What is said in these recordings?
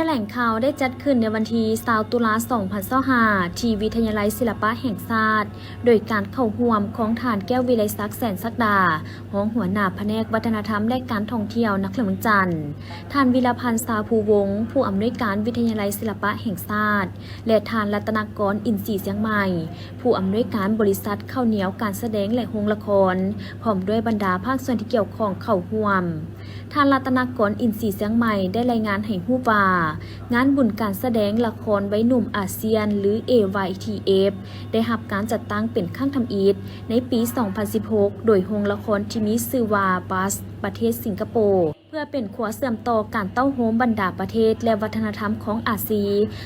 ຖະແຫຼງຂ່າວໄດ້ຈັດຂຶ້ນໃນວັນທີຊາວ ຕຸລາ ສອງພັນຊາວຫ້າ ທີ່ວິທະຍາໄລສິລະປະແຫ່ງຊາດ, ໂດຍການເຂົ້າຮ່ວມຂອງທ່ານ ແກ້ວວິໄລສັກ ແສນສັກດາ, ຮອງຫົວໜ້າພະແນກວັດທະນະທຳ ແລະ ການທ່ອງທ່ຽວນະຄອນຫຼວງວຽງຈັນ, ທ່ານ ວິລະພັນ ຊາພູວົງ, ຜູ້ອຳນວຍການວິທະຍາໄລສິລະປະແຫ່ງຊາດ ແລະ ທ່ານ ລັດຕະນະກອນ ອິນສີຊຽງໃໝ່, ຜູ້ອຳນວຍການບໍລິສັດເຂົ້າໜຽວການສະແດງ ແລະ ໂຮງລະຄອນ, ພ້ອມດ້ວຍບັນດາພາກສ່ວນທີ່ກ່ຽວຂ້ອງເຂົ້າຮ່ວມ. ທ່ານ ລັດຕະນະກອນ ອິນສີຊຽງໃໝ່ ໄດ້ລາຍງານໃຫ້ຮູ້ວ່າ ງານບຸນການສະແດງລະຄອນໄວໜຸ່ມອາຊຽນ ຫຼື ເອ ວາຍ ທີ ເອຟ ໄດ້ຮັບການຈັດຕັ້ງເປັນຄັ້ງທຳອິດໃນປີ ສອງພັນສິບຫົກ ໂດຍໂຮງລະຄອນທີ່ມີຊື່ວ່າ ບັສ ປະເທດສິງກະໂປ ເພື່ອເປັນຂົວເຊື່ອມຕໍ່ການເຕົ້າໂຮມບັນດາປະເທດ ແລະ ວັດທະນະທຳຂອງອາຊີ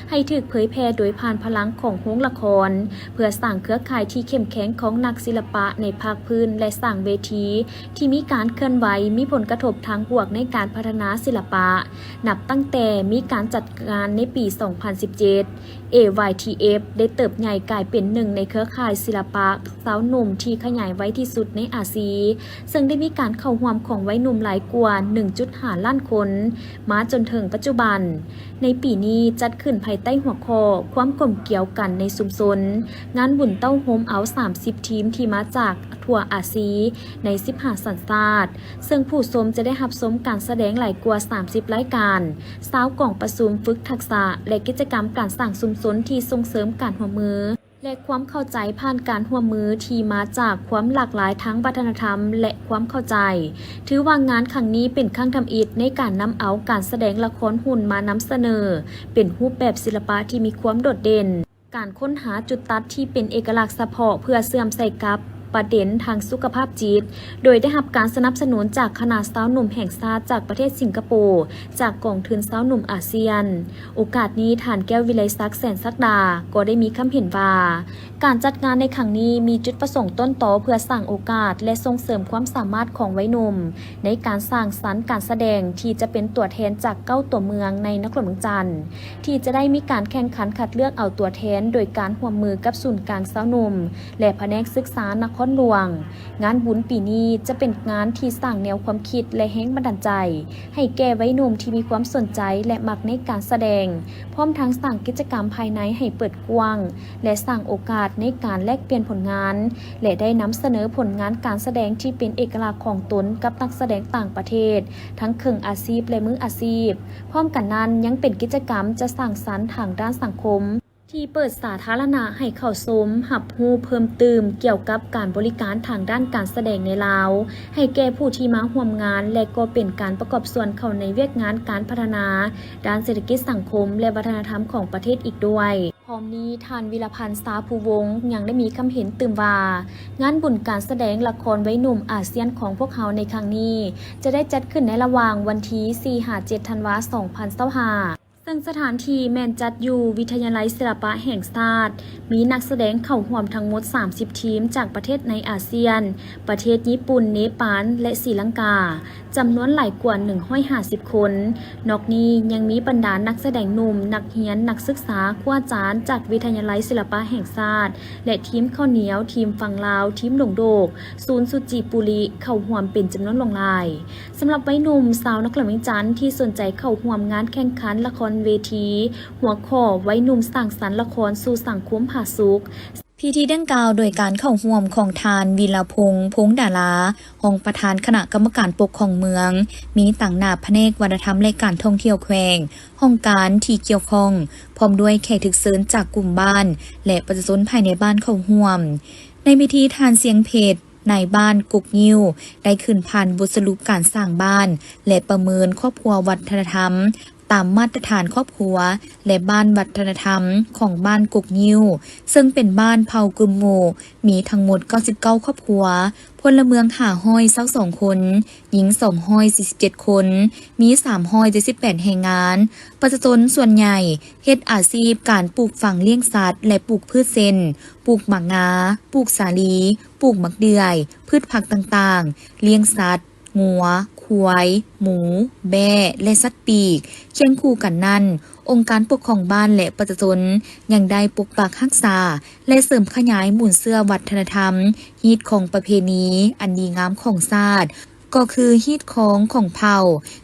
ໃຫ້ຖືກເຜີຍແຜ່ໂດຍຜ່ານພະລັງຂອງໂຮງລະຄອນ, ເພື່ອສ້າງເຄືອຂ່າຍທີ່ເຂັ້ມແຂງຂອງນັກສິລະປະໃນພາກພື້ນ ແລະ ສ້າງເວທີທີ່ມີການເຄື່ອນໄຫວ ມີຜົນກະທົບທາງບວກໃນການພັດທະນາສິລະປະ. ນັບຕັ້ງແຕ່ມີການຈັດງານໃນປີ ສອງພັນສິບເຈັດ, ເອ ວາຍ ທີ ເອຟ ໄດ້ເຕີບໃຫຍ່ກາຍເປັນໜຶ່ງໃນເຄືອຂ່າຍສິລະປະຊາວໜຸ່ມທີ່ຂະຫຍາຍໄວທີ່ສຸດໃນອາຊີ, ເຊິ່ງໄດ້ມີການເຂົ້າຮ່ວມຂອງໄວໜຸ່ມຫຼາຍກວ່າ ໜຶ່ງຈຸດຫ້າລ້ານຄົນ ມາຈົນເຖິງປັດຈຸບັນ. ໃນປີນີ້ຈັດຂຶ້ນພາຍໃຕ້ຫົວຂໍ້ ຄວາມກົມກຽວກັນໃນຊຸມຊົນ, ງານບຸນເຕົ້າໂຮມເອົາ ສາມສິບ ທີມທີ່ມາຈາກທົ່ວອາຊີ ໃນ ສິບຫ້າ ສັນຊາດ, ເຊິ່ງຜູ້ຊົມຈະໄດ້ຮັບຊົມການສະແດງຫຼາຍກວ່າ ສາມສິບ ລາຍການ, ຊາວກອງປະຊຸມຝຶກທັກສະ ແລະ ກິດຈະກຳການສ້າງຊຸມຊົນທີ່ສົ່ງເສີມການຮ່ວມມື ແລະ ຄວາມເຂົ້າໃຈຜ່ານການຮ່ວມມືທີ່ມາຈາກຄວາມຫຼາກຫຼາຍທາງວັດທະນະທຳ ແລະ ຄວາມເຂົ້າໃຈ. ຖືວ່າງານຄັ້ງນີ້ເປັນຄັ້ງທຳອິດໃນການນຳເອົາການສະແດງລະຄອນຫຸ່ນມານຳສະເໜີເປັນຮູບແບບສິລະປະທີ່ມີຄວາມໂດດເດັ່ນ. ການຄົ້ນຫາຈຸດຕັດທີ່ເປັນເອກະລັກສະເພາະເພື່ອເຊື່ອມໃສ່ກັບປະເດັນທາງສຸຂະພາບຈິດ, ໂດຍໄດ້ຮັບການສະໜັບສະໜູນຈາກຄະນະຊາວໜຸ່ມແຫ່ງຊາດຈາກປະເທດສິງກະໂປ, ຈາກກອງທຶນຊາວໜຸ່ມອາຊຽນ. ໂອກາດນີ້, ທ່ານ ແກ້ວວິໄລສັກ ແສນສັກດາ ກໍໄດ້ມີຄຳເຫັນວ່າ ການຈັດງານໃນຄັ້ງນີ້ມີຈຸດປະສົງຕົ້ນຕໍເພື່ອສ້າງໂອກາດ ແລະ ສົ່ງເສີມຄວາມສາມາດຂອງໄວໜຸ່ມ ໃນການສ້າງສັນການສະແດງທີ່ຈະເປັນຕົວແທນຈາກເກົ້າຕົວເມືອງໃນນະຄອນຫຼວງວຽງຈັນ, ທີ່ຈະໄດ້ມີການແຂ່ງຂັນຄັດເລືອກເອົາຕົວແທນໂດຍການຮ່ວມມືກັບສູນກາງຊາວໜຸ່ມ ແລະ ພະແນກສຶກສານະຄອນຫຼວງ. ງານບຸນປີນີ້ຈະເປັນງານທີ່ສ້າງແນວຄວາມຄິດ ແລະ ແຮງບັນດານໃຈໃຫ້ແກ່ໄວໜຸ່ມທີ່ມີຄວາມສົນໃຈ ແລະ ມັກໃນການສະແດງ, ພ້ອມທັງສ້າງກິດຈະກຳພາຍໃນໃຫ້ເປີດກວ້າງ ແລະ ສ້າງໂອກາດໃນການແລກປ່ຽນຜົນງານ ແລະ ໄດ້ນຳສະເໜີຜົນງານການສະແດງທີ່ເປັນເອກະລັກຂອງຕົນກັບນັກສະແດງຕ່າງປະເທດ ທັງເຄິ່ງອາຊີບ ແລະ ມືອາຊີບ. ພ້ອມກັນນັ້ນ, ຍັງເປັນກິດຈະກຳຈະສ້າງສັນທາງດ້ານສັງຄົມ ທີ່ເປີດສາທາລະນະໃຫ້ເຂົ້າຊົມ, ຮັບຮູ້ເພີ່ມຕື່ມກ່ຽວກັບການບໍລິການທາງດ້ານການສະແດງໃນລາວ ໃຫ້ແກ່ຜູ້ທີ່ມາຮ່ວມງານ ແລະ ກໍເປັນການປະກອບສ່ວນເຂົ້າໃນວຽກງານການພັດທະນາດ້ານເສດຖະກິດສັງຄົມ ແລະ ວັດທະນະທຳຂອງປະເທດອີກດ້ວຍ. ພ້ອມນີ້, ທ່ານ ວິລະພັນ ຊາພູວົງ ຍັງໄດ້ມີຄຳເຫັນຕື່ມວ່າ ງານບຸນການສະແດງລະຄອນໄວໜຸ່ມອາຊຽນຂອງພວກເຮົາໃນຄັ້ງນີ້ ຈະໄດ້ຈັດຂຶ້ນໃນລະຫວ່າງວັນທີ ສີ່ ຫາ ເຈັດ ທັນວາ ສອງພັນຊາວຫ້າ ເຊິ່ງສະຖານທີ່ແມ່ນຈັດຢູ່ວິທະຍາໄລສິລະປະແຫ່ງຊາດ, ມີນັກສະແດງເຂົ້າຮ່ວມທັງໝົດ ສາມສິບ ທີມ ຈາກປະເທດໃນອາຊຽນ, ປະເທດຍີ່ປຸ່ນ, ເນປານ ແລະ ສີລັງກາ. ຈຳນວນຫຼາຍກວ່າ ໜຶ່ງຮ້ອຍຫ້າສິບ ຄົນ. ນອກນີ້ຍັງມີບັນດານັກສະແດງໜຸ່ມ, ນັກຮຽນ, ນັກສຶກສາ, ຄູອາຈານຈາກວິທະຍາໄລສິລະປະແຫ່ງຊາດ ແລະ ທີມເຂົ້າໜຽວ, ທີມຝັ່ງລາວ, ທີມດົງໂດກ, ສູນສຸຈິປຸລິ ເຂົ້າຮ່ວມເປັນຈຳນວນຫຼວງຫຼາຍ. ສຳລັບໄວໜຸ່ມຊາວນະຄອນຫຼວງວຽງຈັນທີ່ສົນໃຈເຂົ້າຮ່ວມງານແຂ່ງຂັນລະຄອນເວທີ ຫົວຂໍ້ໄວໜຸ່ມສ້າງສັນລະຄອນສູ່ສັງຄົມຜາສຸກ, ພິທີດັ່ງກ່າວໂດຍການເຂົ້າຮ່ວມຂອງທ່ານ ວິລະພົງ ພົງດາລາ ຮອງປະທານຄະນະກຳມະການປົກຄອງເມືອງ, ມີຕາງໜ້າພະແນກວັດທະນະທຳ ແລະ ການທ່ອງທ່ຽວແຂວງ, ຫ້ອງການທີ່ກ່ຽວຂ້ອງ, ພ້ອມດ້ວຍແຂກຖືກເຊີນຈາກກຸ່ມບ້ານ ແລະ ປະຊາຊົນພາຍໃນບ້ານເຂົ້າຮ່ວມ. ໃນພິທີ ທ່ານ ຊຽງເພັດ ນາຍບ້ານກົກງິ້ວ ໄດ້ຂຶ້ນຜ່ານບົດສະຫຼຸບການສ້າງບ້ານ ແລະ ປະເມີນຄອບຄົວວັດທະນະທຳ ຕາມມາດຕະຖານຄອບຄົວ ແລະ ບ້ານວັດທະນະທຳຂອງບ້ານກົກງິ້ວ, ເຊິ່ງເປັນບ້ານເຜົ່າກຶມໂໝ ມີທັງໝົດເກົ້າສິບເກົ້າຄອບຄົວ, ພົນລະເມືອງຫ້າຮ້ອຍຊາວສອງຄົນ, ຍິງສອງຮ້ອຍສີ່ສິບເຈັດຄົນ, ມີສາມຮ້ອຍເຈັດສິບແປດແຮງງານ. ປະຊາຊົນສ່ວນໃຫຍ່ເຮັດອາຊີບການປູກຝັງລ້ຽງສັດ ແລະ ປູກພືດເຊັ່ນ ປູກໝາກງາ, ປູກສາລີ, ປູກໝາກເດືອຍ, ພືດຜັກຕ່າງໆ, ລ້ຽງສັດ, ງົວ, ຄວາຍ, ໝູ, ແບ້ ແລະ ສັດປີກ. ຄຽງຄູ່ກັນນັ້ນ, ອົງການປົກຄອງບ້ານ ແລະ ປະຊາຊົນຍັງໄດ້ປົກປັກຮັກສາ ແລະ ເສີມຂະຫຍາຍມູນເຊື້ອວັດທະນະທຳ, ຮີດຄອງປະເພນີອັນດີງາມຂອງຊາດ, ກໍຄືຮີດຄອງຂອງເຜົ່າ,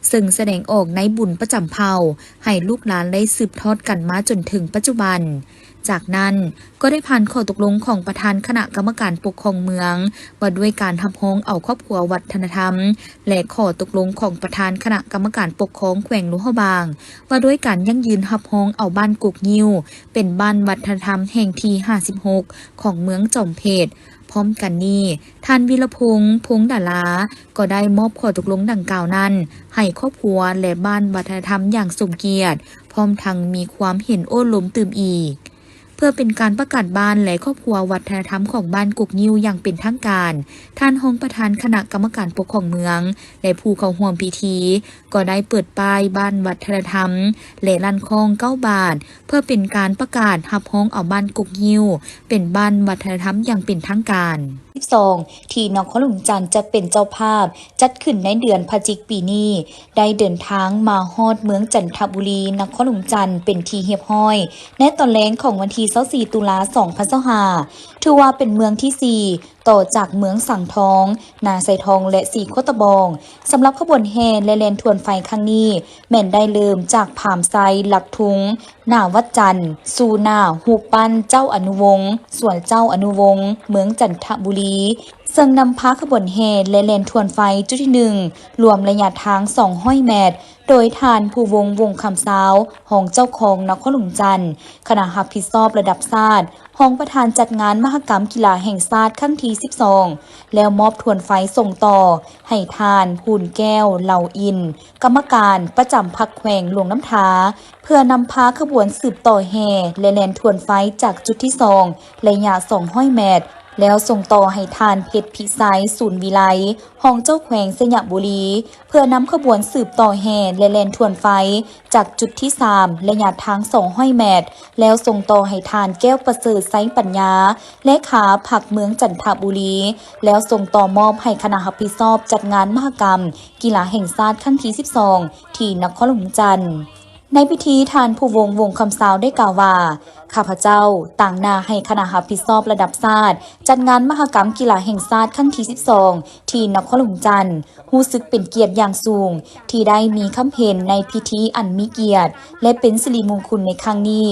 ເຊິ່ງສະແດງອອກໃນບຸນປະຈຳເຜົ່າ ໃຫ້ລູກຫຼານໄດ້ສືບທອດກັນມາຈົນເຖິງປັດຈຸບັນ. ຈາກນັ້ນກໍໄດ້ຜ່ານຂໍ້ຕົກລົງຂອງປະທານຄະນະກຳມະການປົກຄອງເມືອງ ວ່າດ້ວຍການຮັບຮອງເອົາຄອບຄົວວັດທະນະທຳ ແລະ ຂໍ້ຕົກລົງຂອງປະທານຄະນະກຳມະການປົກຄອງແຂວງຫຼວງພະບາງ ວ່າດ້ວຍການຢັ້ງຢືນຮັບຮອງເອົາບ້ານກົກງິ້ວ ເປັນບ້ານວັດທະນະທຳແຫ່ງທີຫ້າສິບຫົກ ຂອງເມືອງຈອມເພັດ. ພ້ອມກັນນີ້, ທ່ານ ວິລະພົງ ພົງດາລາ ກໍໄດ້ມອບຂໍ້ຕົກລົງດັ່ງກ່າວນັ້ນ ໃຫ້ຄອບຄົວ ແລະ ບ້ານວັດທະນະທຳຢ່າງສົມກຽດ, ພ້ອມທັງມີຄວາມເຫັນໂອ້ລົມຕື່ມອີກ. ເພື່ອເປັນການປະກາດບ້ານ ແລະ ຄອບຄົວວັດທະນະທຳຂອງບ້ານກົກງິ້ວຢ່າງເປັນທາງການ, ທ່ານຮອງປະທານຄະນະກຳມະການປົກຄອງເມືອງ ແລະ ຜູ້ເຂົ້າຮ່ວມພິທີ ກໍໄດ້ເປີດປ້າຍບ້ານວັດທະນະທຳ ແລະ ລ້ານຄ້ອງເກົ້າບາດ ເພື່ອເປັນການປະກາດຮັບຮອງເອົາບ້ານກົກງິ້ວ ເປັນບ້ານວັດທະນະທຳຢ່າງເປັນທາງການ. ສິບສອງ ທີ່ນະຄອນຫຼວງຈັນຈະເປັນເຈົ້າພາບ ຈັດຂຶ້ນໃນເດືອນພະຈິກປີນີ້ ໄດ້ເດີນທາງມາຮອດເມືອງຈັນທະບູລີ ນະຄອນຫຼວງຈັນ ເປັນທີ່ຮຽບຮ້ອຍ ໃນຕອນແລງຂອງວັນທີຊາວສີ່ ຕຸລາ ສອງພັນຊາວຫ້າ ຖືວ່າເປັນເມືອງທີສີ່ ຕໍ່ຈາກເມືອງສັງທອງ, ນາໄຊທອງ ແລະ ສີໂຄດຕະບອງ. ສຳລັບຂະບວນແຫ່ ແລະ ແລ່ນທວນໄຟຄັ້ງນີ້ ແມ່ນໄດ້ເລີ່ມຈາກພາມໄຊຫຼັກທຸງ ໜ້າວັດຈັນ ສູ່ໜ້າຮູບປັ້ນເຈົ້າອະນຸວົງ ສວນເຈົ້າອະນຸວົງ ເມືອງຈັນທະບູລີ, ເຊິ່ງນຳພາຂະບວນແຫ່ ແລະ ແລ່ນທວນໄຟຈຸດທີໜຶ່ງ ລວມໄລຍະທາງສອງຮ້ອຍແມັດ ໂດຍທ່ານ ພູວົງ ວົງຄຳຊາວ ຮອງເຈົ້າຄອງນະຄອນຫຼວງຈັນ, ຄະນະຮັບຜິດຊອບລະດັບຊາດ, ຮອງປະທານຈັດງານມະຫະກຳກິລາແຫ່ງຊາດຄັ້ງທີສິບສອງ ແລ້ວມອບທວນໄຟສົ່ງຕໍ່ໃຫ້ທ່ານ ຫູນແກ້ວ ເລົາອິນ ກຳມະການປະຈຳພັກແຂວງຫຼວງນ້ຳທາ ເພື່ອນຳພາຂະບວນສືບຕໍ່ແຫ່ ແລະ ແລ່ນທວນໄຟຈາກຈຸດທີສອງ ໄລຍະສອງຮ້ອຍແມັດ ແລ້ວສົ່ງຕໍ່ໃຫ້ທ່ານ ເພັດພິໄຊ ສູນວິໄລ ຮອງເຈົ້າແຂວງໄຊຍະບູລີ ເພື່ອນຳຂະບວນສືບຕໍ່ແຫ່ ແລະ ແລ່ນທວນໄຟຈາກຈຸດທີສາມ ໄລຍະທາງສອງຮ້ອຍແມັດ ແລ້ວສົ່ງຕໍ່ໃຫ້ທ່ານ ແກ້ວປະເສີດ ໄຊປັນຍາ ເລຂາພັກເມືອງຈັນທະບູລີ ແລ້ວສົ່ງຕໍ່ມອບໃຫ້ຄະນະຮັບຜິດຊອບຈັດງານມະຫະກຳ ກິລາແຫ່ງຊາດຄັ້ງທີສິບສອງ ທີ່ນະຄອນຫຼວງຈັນ. ໃນພິທີ ທ່ານ ພູວົງ ວົງຄຳຊາວ ໄດ້ກ່າວວ່າ, ຂ້າພະເຈົ້າຕາງໜ້າໃຫ້ຄະນະຮັບຜິດຊອບລະດັບຊາດ ຈັດງານມະຫະກຳກິລາແຫ່ງຊາດຄັ້ງທີສິບສອງ ທີ່ນະຄອນຫຼວງຈັນ ຮູ້ສຶກເປັນກຽດຢ່າງສູງ ທີ່ໄດ້ມີຄຳເຫັນໃນພິທີອັນມີກຽດ ແລະ ເປັນສິລິມຸງຄຸນໃນຄັ້ງນີ້.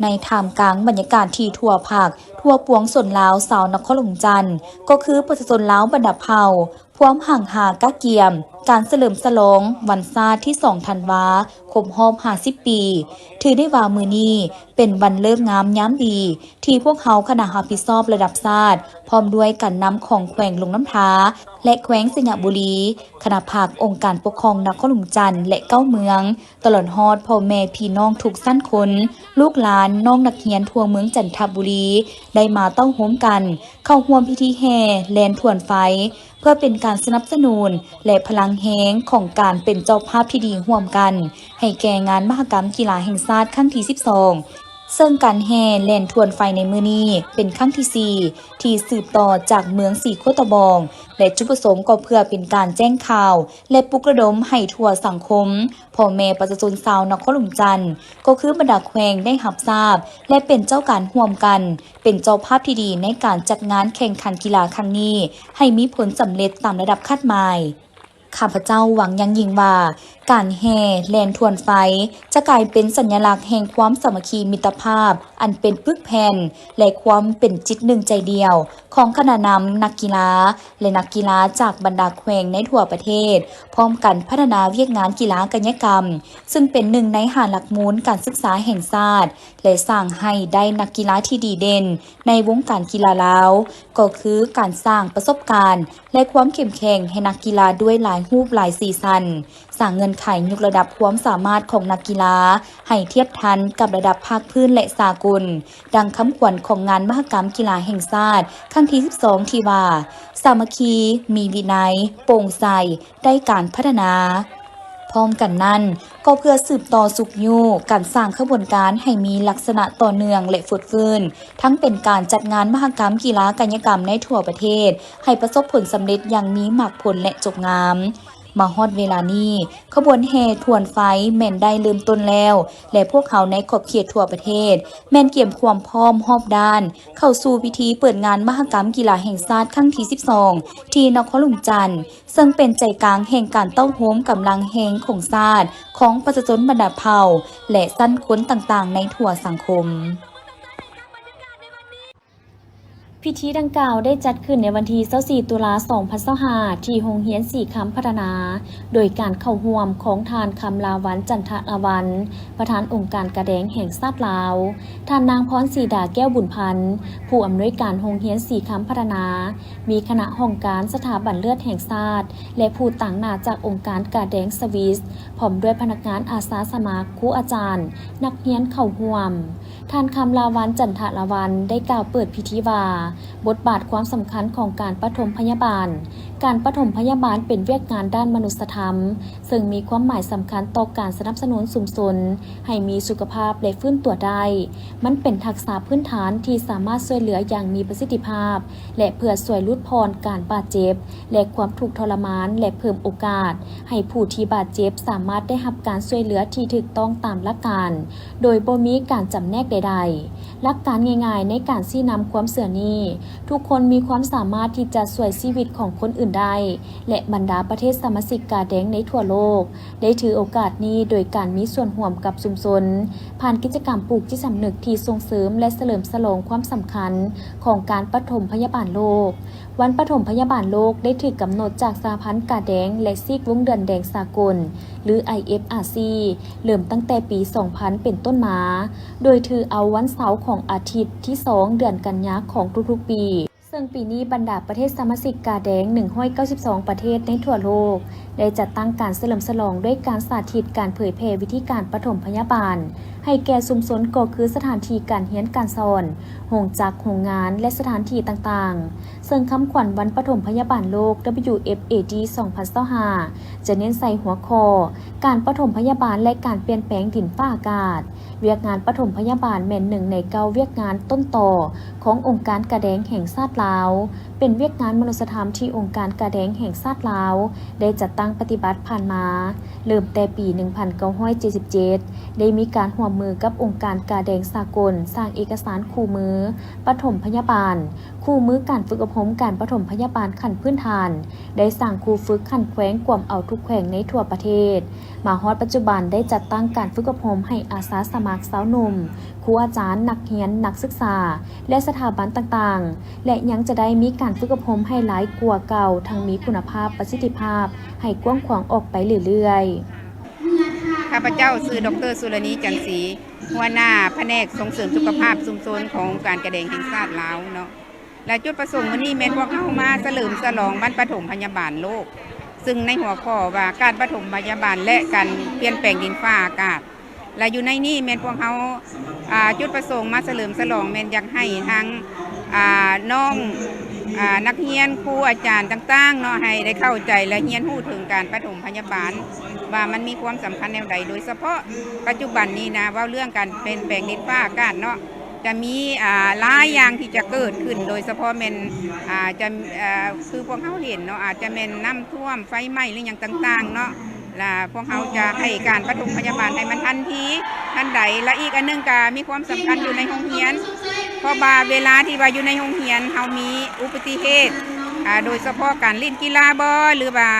ໃນທ່າມກາງບັນຍາກາດທີ່ທົ່ວພັກທົ່ວປວງຊົນລາວຊາວນະຄອນຫຼວງຈັນ ກໍຄືປະຊາຊົນລາວບັນດາເຜົ່າ ພວມຮັ່ງຫາກະກຽມການສະເຫຼີມສະຫຼອງວັນຊາດທີສອງທັນວາ ຄົບຮອບຫ້າສິບປີ. ຖືໄດ້ວ່າມື້ນີ້ເປັນວັນເລີກງາມຍາມດີ ທີ່ພວກເຮົາຄະນະຮັບຜິດຊອບລະດັບຊາດ ພ້ອມດ້ວຍການນຳຂອງແຂວງຫຼວງນ້ຳທາ ແລະ ແຂວງໄຊຍະບູລີ, ຄະນະພັກ, ອົງການປົກຄອງນະຄອນຫຼວງຈັນ ແລະ ເກົ້າເມືອງ, ຕະຫຼອດຮອດພໍ່ແມ່ພີ່ນ້ອງທຸກຊັ້ນຄົນ, ລູກຫຼານ, ນ້ອງນັກຮຽນທົ່ວເມືອງຈັນທະບູລີ ໄດ້ມາເຕົ້າໂຮມກັນເຂົ້າຮ່ວມພິທີແຫ່ແລ່ນທວນໄຟ ເພື່ອເປັນການສະໜັບສະໜູນ ແລະ ພະລັງແຮງຂອງການເປັນເຈົ້າພາບທີ່ດີຮ່ວມກັນ ໃຫ້ແກ່ງານມະຫະກຳກິລາແຫ່ງຊາດຄັ້ງທີສິບສອງ ເຊິ່ງການແຫ່ແລ່ນທວນໄຟໃນມື້ນີ້ເປັນຄັ້ງທີສີ່ ທີ່ສືບຕໍ່ຈາກເມືອງສີໂຄດຕະບອງ ແລະ ຈຸດປະສົງກໍເພື່ອເປັນການແຈ້ງຂ່າວ ແລະ ປຸກລະດົມໃຫ້ທົ່ວສັງຄົມ ພໍ່ແມ່ປະຊາຊົນຊາວນະຄອນຫຼວງຈັນ ກໍຄືບັນດາແຂວງໄດ້ຮັບຊາບ ແລະ ເປັນເຈົ້າການຮ່ວມກັນ ເປັນເຈົ້າພາບທີ່ດີໃນການຈັດງານແຂ່ງຂັນກິລາຄັ້ງນີ້ ໃຫ້ມີຜົນສຳເລັດຕາມລະດັບຄາດໝາຍ. ຂ້າພະເຈົ້າຫວັງຢ່າງຍິ່ງວ່າ ການແຫ່ແລ່ນທວນໄຟ ຈະກາຍເປັນສັນຍະລັກແຫ່ງຄວາມສາມັກຄີມິດຕະພາບ ອັນເປັນປຶກແຜ່ນ ແລະ ຄວາມເປັນຈິດໜຶ່ງໃຈດຽວ ຂອງຄະນະນຳນັກກິລາ ແລະ ນັກກິລາຈາກບັນດາແຂວງໃນທົ່ວປະເທດ ພ້ອມກັນພັດທະນາວຽກງານກິລາກາຍະກຳ ເຊິ່ງເປັນໜຶ່ງໃນຫ້າຫຼັກມູນການສຶກສາແຫ່ງຊາດ ແລະ ສ້າງໃຫ້ໄດ້ນັກກິລາທີ່ດີເດັ່ນໃນວົງການກິລາລາວ ກໍຄືການສ້າງປະສົບການ ແລະ ຄວາມເຂັ້ມແຂງໃຫ້ນັກກິລາດ້ວຍຫຼາຍຮູບຫຼາຍສີສັນ, ສ້າງເງື່ອນໄຂຍົກລະດັບຄວາມສາມາດຂອງນັກກິລາໃຫ້ທຽບທັນກັບລະດັບພາກພື້ນ ແລະ ສາກົນ, ດັ່ງຄຳຂວັນຂອງງານມະຫະກຳກິລາແຫ່ງຊາດຄັ້ງທີສິບສອງ ທີ່ວ່າ ສາມັກຄີ, ມີວິໄນ, ໂປ່ງໃສ, ໄດ້ການພັດທະນາ. ພ້ອມກັນນັ້ນ, ກໍເພື່ອສືບຕໍ່ຊຸກຍູ້ການສ້າງຂະບວນການໃຫ້ມີລັກສະນະຕໍ່ເນື່ອງ ແລະ ຟົດຟື້ນ, ທັງເປັນການຈັດງານມະຫະກຳກິລາກາຍະກຳໃນທົ່ວປະເທດ ໃຫ້ປະສົບຜົນສຳເລັດຢ່າງມີໝາກຜົນ ແລະ ຈົບງາມ. ມາຮອດເວລານີ້, ຂະບວນແຫ່ທວນໄຟແມ່ນໄດ້ເລີ່ມຕົ້ນແລ້ວ ແລະ ພວກເຮົາໃນຂອບເຂດທົ່ວປະເທດ ແມ່ນກຽມຄວາມພ້ອມຮອບດ້ານ ເຂົ້າສູ່ພິທີເປີດງານມະຫະກຳກິລາແຫ່ງຊາດຄັ້ງທີສິບສອງ ທີ່ນະຄອນຫຼວງຈັນ, ເຊິ່ງເປັນໃຈກາງແຫ່ງການເຕົ້າໂຮມກຳລັງແຮງຂອງຊາດ, ຂອງປະຊາຊົນບັນດາເຜົ່າ ແລະ ຊັ້ນຄົນຕ່າງໆໃນທົ່ວສັງຄົມ. ພິທີດັ່ງກ່າວໄດ້ຈັດຂຶ້ນໃນວັນທີຊາວສີ່ ຕຸລາ ສອງພັນຊາວຫ້າ ທີ່ໂຮງຮຽນສີຄຳພັດທະນາ, ໂດຍການເຂົ້າຮ່ວມຂອງທ່ານ ຄຳລາວັນ ຈັນທະລາວັນ ປະທານອົງການກາແດງແຫ່ງຊາດລາວ, ທ່ານນາງ ພອນສີດາ ແກ້ວບຸນພັນ ຜູ້ອຳນວຍການໂຮງຮຽນສີຄຳພັດທະນາ, ມີຄະນະຫ້ອງການສະຖາບັນເລືອດແຫ່ງຊາດ ແລະ ຜູ້ຕາງໜ້າຈາກອົງການກາແດງສະວິສ, ພ້ອມດ້ວຍພະນັກງານອາສາສະໝັກ, ຄູອາຈານ, ນັກຮຽນເຂົ້າຮ່ວມ. ທ່ານ ຄຳລາວັນ ຈັນທະລາວັນ ໄດ້ກ່າວເປີດພິທີວ່າ, ບົດບາດຄວາມສຳຄັນຂອງການປະຖົມພະຍາບານ. ການປະຖົມພະຍາບານເປັນວຽກງານດ້ານມະນຸດສະທຳ, ເຊິ່ງມີຄວາມໝາຍສຳຄັນຕໍ່ການສະໜັບສະໜູນຊຸມຊົນໃຫ້ມີສຸຂະພາບ ແລະ ຟື້ນຕົວໄດ້. ມັນເປັນທັກສະພື້ນຖານທີ່ສາມາດຊ່ວຍເຫຼືອຢ່າງມີປະສິດທິພາບ ແລະ ເພື່ອຊ່ວຍຫຼຸດຜ່ອນການບາດເຈັບ ແລະ ຄວາມທຸກທໍລະມານ ແລະ ເພີ່ມໂອກາດໃຫ້ຜູ້ທີ່ບາດເຈັບສາມາດໄດ້ຮັບການຊ່ວຍເຫຼືອທີ່ຖືກຕ້ອງຕາມຫຼັກການ ໂດຍບໍ່ມີການຈຳແນກໃດໆ. ຫຼັກການງ່າຍໆໃນການຊີ້ນຳຄວາມເຊື່ອນີ້, ທຸກຄົນມີຄວາມສາມາດທີ່ຈະຊ່ວຍຊີວິດຂອງຄົນອື່ນໄດ້ ແລະ ບັນດາປະເທດສະມາຊິກກາແດງໃນທົ່ວໂລກ ໄດ້ຖືໂອກາດນີ້ໂດຍການມີສ່ວນຮ່ວມກັບຊຸມຊົນ ຜ່ານກິດຈະກຳປູກຈິດສຳນຶກທີ່ສົ່ງເສີມ ແລະ ສະເຫຼີມສະຫຼອງຄວາມສຳຄັນຂອງການປະຖົມພະຍາບານໂລກ. ວັນປະຖົມພະຍາບານໂລກໄດ້ຖືກກຳນົດຈາກສະຫະພັນກາແດງ ແລະ ຊີກວົງເດືອນແດງສາກົນ ຫຼື ໄອເອັຟອາຊີ ເລີ່ມຕັ້ງແຕ່ປີສອງພັນເປັນຕົ້ນມາ, ໂດຍຖືເອົາວັນເສົາຂອງອາທິດທີສອງເດືອນກັນຍາຂອງທຸກໆປີ. ເຊິ່ງປີນີ້ບັນດາປະເທດສະມາຊິກກາແດງໜຶ່ງຮ້ອຍເກົ້າສິບສອງປະເທດໃນທົ່ວໂລກ ໄດ້ຈັດຕັ້ງການສະເຫຼີມສະຫຼອງດ້ວຍການສາທິດການເຜີຍແຜ່ວິທີການປະຖົມພະຍາບານໃຫ້ແກ່ຊຸມຊົນ ກໍຄືສະຖານທີ່ການຮຽນການສອນ, ໂຮງຈັກ, ໂຮງງານ ແລະ ສະຖານທີ່ຕ່າງໆ. ເຊິ່ງຄຳຂວັນວັນປະຖົມພະຍາບານໂລກ WFAD ສອງພັນຊາວຫ້າ ຈະເນັ້ນໃສ່ຫົວຂໍ້ ການປະຖົມພະຍາບານ ແລະ ການປ່ຽນແປງດິນຟ້າອາກາດ. ວຽກງານປະຖົມພະຍາບານແມ່ນໜຶ່ງໃນເກົ້າວຽກງານຕົ້ນຕໍຂອງອົງການກາແດງແຫ່ງຊາດລາວ, ເປັນວຽກງານມະນຸດສະທຳທີ່ອົງການກາແດງແຫ່ງຊາດລາວໄດ້ຈັດຕັ້ງປະຕິບັດຜ່ານມາ, ເລີ່ມແຕ່ປີໜຶ່ງພັນເກົ້າຮ້ອຍເຈັດສິບເຈັດ ໄດ້ມີການຮ່ວມມືກັບອົງການກາແດງສາກົນ ສ້າງເອກະສານຄູ່ມືປະຖົມພະຍາບານ, ຄູ່ມືການຝຶກອົບຮົມການປະຖົມພະຍາບານຂັ້ນພື້ນຖານ, ໄດ້ສ້າງຄູຝຶກຂັ້ນແຂວງກວມເອົາທຸກແຂວງໃນທົ່ວປະເທດ. ມາຮອດປັດຈຸບັນໄດ້ຈັດຕັ້ງການຝຶກອົບຮົມໃຫ້ອາສາສະໝັກຊາວໜຸ່ມ, ຄູອາຈານ, ນັກຮຽນ, ນັກສຶກສາ ແລະ ສະຖາບັນຕ່າງໆ ແລະ ຍັງຈະໄດ້ມີການຝຶກອົບຮົມໃຫ້ຫຼາຍກວ່າເກົ່າ, ທັງມີຄຸນນະພາບ, ປະສິດທິພາບ ໃຫ້ກວ້າງຂວາງອອກໄປເລື້ອຍໆ. ຂ້າພະເຈົ້າຊື່ ດອກເຕີ ສຸລະນີ ຈັນສີ, ຫົວໜ້າພະແນກສົ່ງເສີມສຸຂະພາບຊຸມຊົນຂອງອົງການກາແດງແຫ່ງຊາດລາວເນາະ. ແລະ ຈຸດປະສົງມື້ນີ້ແມ່ນພວກເຮົາມາສະເຫຼີມສະຫຼອງວັນປະຖົມພະຍາບານໂລກ, ຊຶ່ງໃນຫົວຂໍ້ວ່າການປະຖົມພະຍາບານ ແລະ ການປ່ຽນແປງດິນຟ້າອາກາດ. ແລະ ຢູ່ໃນນີ້ແມ່ນພວກເຮົາ, ອ່າ, ຈຸດປະສົງມາສະເຫຼີມສະຫຼອງແມ່ນຢາກໃຫ້ທາງ, ອ່າ, ນ້ອງ, ອ່າ, ນັກຮຽນ, ຄູ, ອາຈານຕ່າງໆເນາະ ໃຫ້ໄດ້ເຂົ້າໃຈ ແລະ ຮຽນຮູ້ເຖິງການປະຖົມພະຍາບານ ວ່າມັນມີຄວາມສຳຄັນແນວໃດ, ໂດຍສະເພາະປັດຈຸບັນນີ້ນະ ເວົ້າເລື່ອງການປ່ຽນແປງດິນຟ້າອາກາດເນາະ. ຈະມີ, ອ່າ, ຫຼາຍຢ່າງທີ່ຈະເກີດຂຶ້ນ, ໂດຍສະເພາະແມ່ນ, ອ່າ, ຈະ, ອ່າ, ຄືພວກເຮົາເຫັນເນາະ, ອາດຈະແມ່ນນ້ຳຖ້ວມ, ໄຟໄໝ້ ຫຼື ຫຍັງຕ່າງໆເນາະ, ລະພວກເຮົາຈະໃຫ້ການປະຖົມພະຍາບານໃຫ້ມັນທັນທີທັນໃດ. ລະອີກອັນໜຶ່ງກະມີຄວາມສຳຄັນຢູ່ໃນໂຮງຮຽນ, ເພາະວ່າເວລາທີ່ວ່າຢູ່ໃນໂຮງຮຽນເຮົາມີອຸບັດຕິເຫດ, ອາ, ໂດຍສະເພາະການຫຼິ້ນກິລາບໍ ຫຼືວ່າ,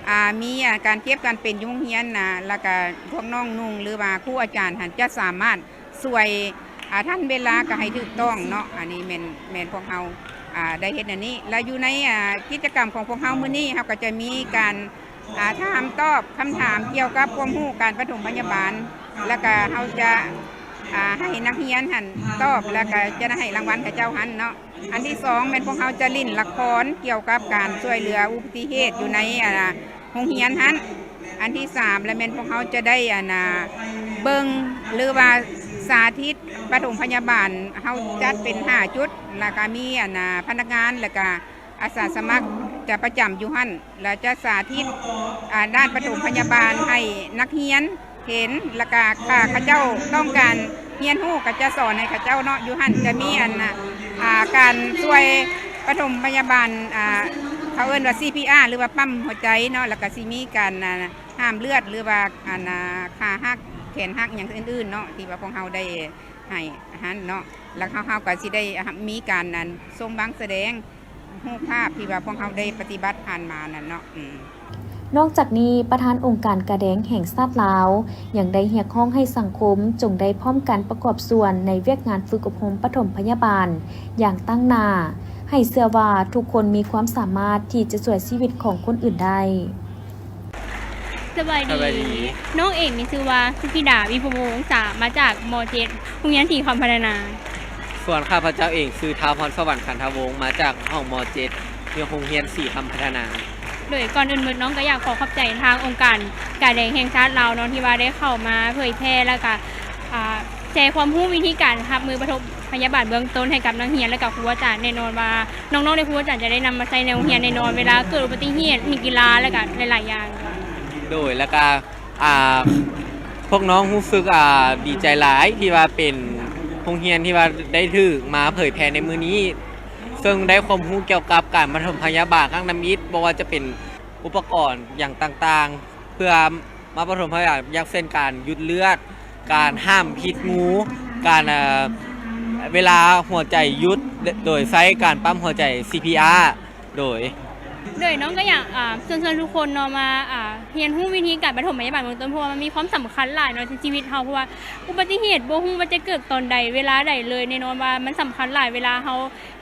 ອາ, ມີ, ອາ, ການເຈັບການເປັນຢູ່ໂຮງຮຽນນະ, ລະກະພວກນ້ອງນຸ່ງ ຫຼືວ່າຄູອາຈານຫັ້ນຈະສາມາດ ຊ່ວຍ, ອາ, ທັນເວລາກໍໃຫ້ຖືກຕ້ອງເນາະ. ອັນນີ້ແມ່ນ, ແມ່ນພວກເຮົາ, ອາ, ໄດ້ເຮັດອັນນີ້. ແລະ ຢູ່ໃນ, ອາ, ກິດຈະກຳຂອງພວກເຮົາມື້ນີ້ ເຮົາກໍຈະມີການ, ອາ, ຖາມຕອບຄຳຖາມກ່ຽວກັບຄວາມຮູ້ການປະຖົມພະຍາບານ, ແລ້ວກໍເຮົາຈະ, ອາ, ໃຫ້ນັກຮຽນຫັ້ນຕອບ ແລ້ວກໍຈະໄດ້ໃຫ້ລາງວັນເຂົາເຈົ້າຫັ້ນເນາະ. ອັນທີສອງແມ່ນພວກເຮົາຈະຫຼິ້ນລະຄອນກ່ຽວກັບການຊ່ວຍເຫຼືອອຸບັດຕິເຫດຢູ່ໃນ, ອາ, ໂຮງຮຽນຫັ້ນ. ອັນທີສາມລະແມ່ນພວກເຮົາຈະໄດ້, ອັນນ່າ, ເບິ່ງ ຫຼືວ່າສາທິດປະຖົມພະຍາບານ, ເຮົາຈັດເປັນຫ້າຈຸດ, ລະກະມີ, ອັນນ່າ, ພະນັກງານ ລະກະອາສາສະໝັກຈະປະຈຳຢູ່ຫັ້ນ, ລະຈະສາທິດ, ອາ, ດ້ານປະຖົມພະຍາບານໃຫ້ນັກຮຽນເຫັນ, ລະກະຖ້າເຂົາເຈົ້າຕ້ອງການຮຽນຮູ້ ກະຈະສອນໃຫ້ເຂົາເຈົ້າເນາະ. ຢູ່ຫັ້ນຈະມີ, ອັນນ່າ, ອາ, ການຊ່ວຍປະຖົມພະຍາບານ, ອາ, ເຂົາເອີ້ນວ່າ ຊີພີອາ ຫຼືວ່າປ້ຳຫົວໃຈເນາະ, ແລ້ວກໍຊິມີການ ອ່າ ຫ້າມເລືອດ ຫຼືວ່າ ອັນ ອ່າ ຂາຫັກ ແຂນຫັກ ຫຍັງອື່ນໆເນາະ ທີ່ວ່າພວກເຮົາໄດ້ໃຫ້ຫັ້ນເນາະ, ແລ້ວເຮົາ ເຮົາກໍຊິໄດ້ ອ່າ ມີການ ອັນ ຊົມວາງສະແດງ ຮູບພາບທີ່ວ່າພວກເຮົາໄດ້ປະຕິບັດຜ່ານມານັ້ນເນາະ. ອືມ ນອກຈາກນີ້, ປະທານອົງການກາແດງແຫ່ງຊາດລາວ ຍັງໄດ້ຮຽກຮ້ອງໃຫ້ສັງຄົມຈົ່ງໄດ້ພ້ອມກັນປະກອບສ່ວນໃນວຽກງານຝຶກອົບຮົມປະຖົມພະຍາບານຢ່າງຕັ້ງໜ້າ, ໃຫ້ເຊື່ອວ່າທຸກຄົນມີຄວາມສາມາດທີ່ຈະຊ່ວຍຊີວິດຂອງຄົນອື່ນໄດ້. ສະບາຍດີ. ສະບາຍດີ. ນ້ອງເອງມີຊື່ວ່າ ສຸພິດາ ວິພົງວົງສາ ມາຈາກ ມໍເຈັດ ໂຮງຮຽນສີຄຳພັດທະນາ. ສ່ວນຂ້າພະເຈົ້າເອງຊື່ ທ້າວພອນສະຫວັນ ຂັນທະວົງ ມາຈາກຫ້ອງ ມໍເຈັດ ຢູ່ໂຮງຮຽນສີຄຳພັດທະນາ. ໂດຍ ກ່ອນອື່ນໝົດ ນ້ອງກໍຢາກຂໍຂອບໃຈທາງອົງການກາແດງແຫ່ງຊາດລາວເນາະ ທີ່ວ່າໄດ້ເຂົ້າມາເຜີຍແຜ່ ແລ້ວກໍ ອ່າ ແຊຄວາມຮູ້ວິທີການຮັບມືປະຖົມພະຍາບານເບື້ອງຕົ້ນໃຫ້ກັບນັກຮຽນ ແລະ ກໍຄູອາຈານ. ແນ່ນອນວ່ານ້ອງໆ ແລະ ຄູອາຈານຈະໄດ້ນຳມາໃຊ້ໃນໂຮງຮຽນແນ່ນອນ ເວລາເກີດອຸບັດຕິເຫດ ເຮັດກິລາ ແລະ ກໍຫຼາຍໆຢ່າງ. ໂດຍ ແລ້ວກໍ ອ່າ ພວກນ້ອງຮູ້ສຶກ ອ່າ ດີໃຈຫຼາຍທີ່ວ່າເປັນໂຮງຮຽນທີ່ວ່າໄດ້ຖືກມາເຜີຍແຜ່ໃນມື້ນີ້ ເຊິ່ງໄດ້ຄວາມຮູ້ກ່ຽວກັບການປະຖົມພະຍາບານຄັ້ງທຳອິດ, ບໍ່ວ່າຈະເປັນອຸປະກອນຫຍັງຕ່າງໆ ເພື່ອ ມາປະຖົມພະຍາບານ ຢ່າງເຊັ່ນ ການຢຸດເລືອດ, ການຫ້າມພິດງູ, ການ ເອີ ເວລາຫົວໃຈຢຸດ ໂດຍໃຊ້ການປ້ຳຫົວໃຈ ຊີພີອາ ໂດຍ. ໂດຍ ນ້ອງກໍຢາກ ອ່າ ເຊີນຊວນທຸກຄົນເນາະ ມາ ອ່າ ຮຽນຮູ້ວິທີການປະຖົມພະຍາບານເບື້ອງຕົ້ນ ເພາະວ່າມັນມີຄວາມສຳຄັນຫຼາຍເນາະໃນຊີວິດເຮົາ, ເພາະວ່າອຸບັດຕິເຫດບໍ່ຮູ້ວ່າຈະເກີດຕອນໃດ ເວລາໃດເລີຍ. ແນ່ນອນວ່າມັນສຳຄັນຫຼາຍ ເວລາເຮົາ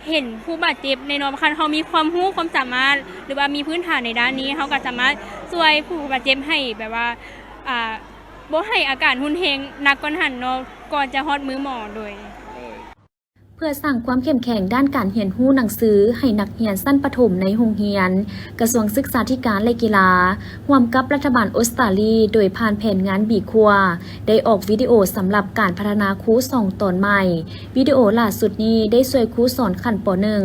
ເຫັນຜູ້ບາດເຈັບ ແນ່ນອນວ່າຄັນເຮົາມີຄວາມຮູ້ຄວາມສາມາດ ຫຼືວ່າມີພື້ນຖານໃນດ້ານນີ້ ເຮົາກໍສາມາດຊ່ວຍຜູ້ບາດເຈັບໃຫ້ແບບວ່າ ອ່າ ບໍ່ໃຫ້ອາການຮຸນແຮງໜັກກວ່ານັ້ນເນາະ ກ່ອນຈະຮອດມືໝໍ. ໂດຍ ເພື່ອສ້າງຄວາມເຂັ້ມແຂງດ້ານການຮຽນຮູ້ໜັງສືໃຫ້ນັກຮຽນຊັ້ນປະຖົມໃນໂຮງຮຽນ, ກະຊວງສຶກສາທິການ ແລະ ກິລາ ຮ່ວມກັບລັດຖະບານອົດສະຕາລີ ໂດຍຜ່ານແຜນງານ ບີ ຄວາ ໄດ້ອອກວິດີໂອສຳລັບການພັດທະນາຄູສອງຕອນໃໝ່. ວິດີໂອຫຼ້າສຸດນີ້ໄດ້ຊ່ວຍຄູສອນຂັ້ນ ປໍໜຶ່ງ